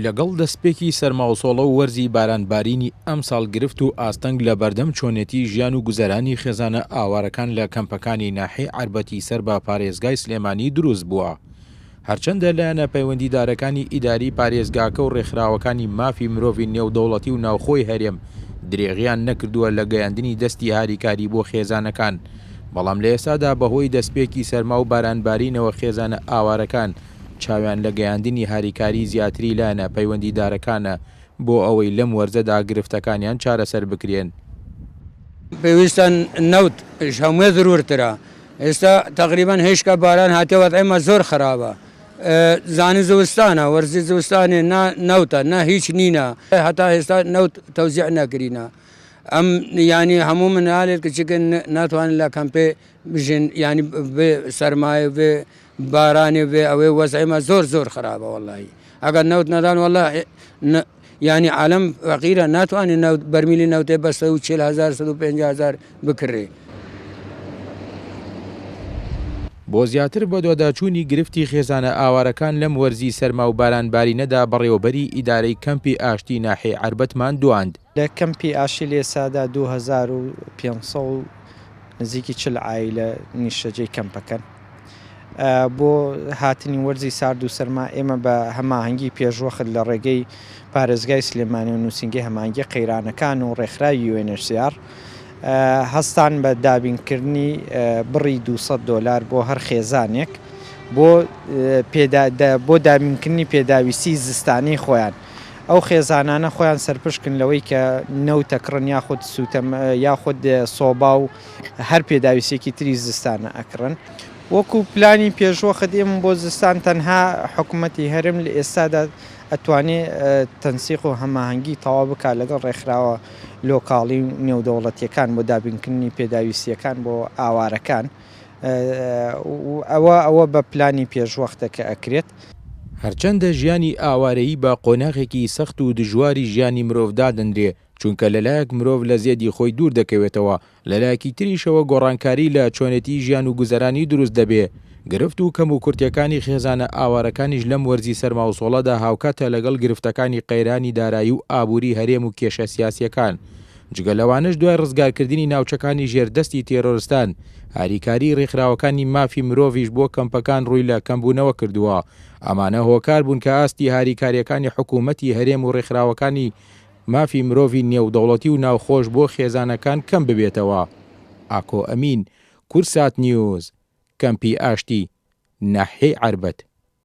لەگەڵ دەستپێکی سەرماوسۆڵە و وەرزی بارانبارینی ئەمساڵ گرفت و ئاستەنگ لە بەردەم چۆنێتی ژیان و گوزەرانی خێزانە ئاوارەکان لە کەمپەکانی ناحیەی عەربەتی سەر بە پارێزگای سلێمانی دروست بووە. هەرچەندە لایەنە پەیوەندیدارەکانی ئیداری پارێزگاکە و ڕێکخراوەکانی مافی مرۆڤی نێودەوڵەتی و ناوخۆی هەرێم درێغیان نەکردووە لە گەیاندنی دەستی هاریکاری بۆ خێزانەکان، بەڵام لە ئێستادا بەهۆی دەستپێکی سەرما و بارانبارینەوە خێزانە ئاوارەکان چاویان لە گەیاندنی هاریکاری زیاتری لایەنە پەیوەندیدارەکانە بۆ ئەوەی لەم وەرزەدا گرفتەکانیان چارەسەر بکرێن. پێویستە نەوت هەمووێ زرورترە ئێستا تەقریبەن هێشکا باران هاتێ وەزعی مە زۆر خەرابە زانی زستانە وەرزی زستانێ نا نەوتە نا هیچ نینە هەتا ئێستا نەوت تەوزیع نەکرینە ئەم یانی هەموو منالێت کچکن ناتوانن لە کەمپێ بژین یانی بێ سەرمایە بێ بارانێ بێ ئەوێ وەزعی مە زۆر زۆر خەرابە وەڵی ئەگەر نەوت نەدان وەڵا یانی عالەم فەقیرە ناتوانێ نەوت بەرمیلی نەوتێ بە 140 هەزار 150 هەزار بکڕێ. بۆ زیاتر بەدواداچوونی گرفتی خێزانە ئاوارەکان لەم وەرزی سەرما و بارانبارینەدا بەڕێوەبەری ئیدارەی کەمپی ئاشتی ناحیەی عەربەتمان دواند. لە کەمپی ئاشتی لە ئێستادا 2500 و نزیکی 40 عایلە نیشتەجێی کەمپەکەن. بۆ هاتنی وەرزی سارد و سەرما ئێمە بە هەماهەنگی پێشوەخت لە ڕێگەی پارێزگای سلێمانی و نووسینگەی هەماهەنگی قەیرانەکان و ڕێکخراوی UNHCR هەستان بە دابینکردنی بڕی 200 دۆلار بۆ هەر خێزانێک بۆ بۆ دابینکردنی پێداویستی زستانەی خۆیان. ئەو خێزانانە خۆیان سەرپشکن لەوەی کە نەوتەکڕن یاخود سوتەم یاخود سۆبا و هەر پێداویستیەکی تری زستانە ئەکڕن. وەکو پلانی پێشوەخت ئێمە بۆ زستان تەنها حکومەتی هەرێم لە ئێستادا ئەتوانێ تەنسیق و هەماهەنگی تەواو بکات لەگەڵ ڕێکخراوە لۆکاڵی و نێودەوڵەتیەکان بۆ دابینکردنی پێداویستیەکان بۆ ئاوارەکان ئەوە ئەوە بە پلانی پێشوەختە کە ئەکرێت. هەرچەندە ژیانی ئاوارەیی بە قۆناغێکی سەخت و دژواری ژیانی مرۆڤ دادەنرێ، چونکە لەلایەک مرۆڤ لە زێدی خۆی دوور دەکەوێتەوە، لەلایەکی تریشەوە گۆڕانکاری لە چۆنێتی ژیان و گوزەرانی دروست دەبێ، گرفت و کەموکورتیەکانی خێزانە ئاوارەکانیش لەم وەرزی سەرماوسۆڵەدا هاوکاتە لەگەڵ گرفتەکانی قەیرانی دارایی و ئابوری هەرێم و کێشە سیاسیەکان. جگە لەوانەش دوای ڕزگارکردنی ناوچەکانی ژێر دەستی تێرۆرستان، هاریکاریی ڕێکخراوەکانی مافی مرۆڤیش بۆ کەمپەکان ڕووی لە کەمبوونەوە کردووە. ئەمانە هۆکار بوون کە ئاستی هاریکارییەکانی حکوومەتی هەرێم و ڕێکخراوەکانی مافی مرۆڤی نێودەوڵەتی و ناوخۆش بۆ خێزانەکان کەم ببێتەوە. ئاکۆ ئەمین، کوردسات نیوز، کەمپی ئاشتی، ناحیەی عەربەت.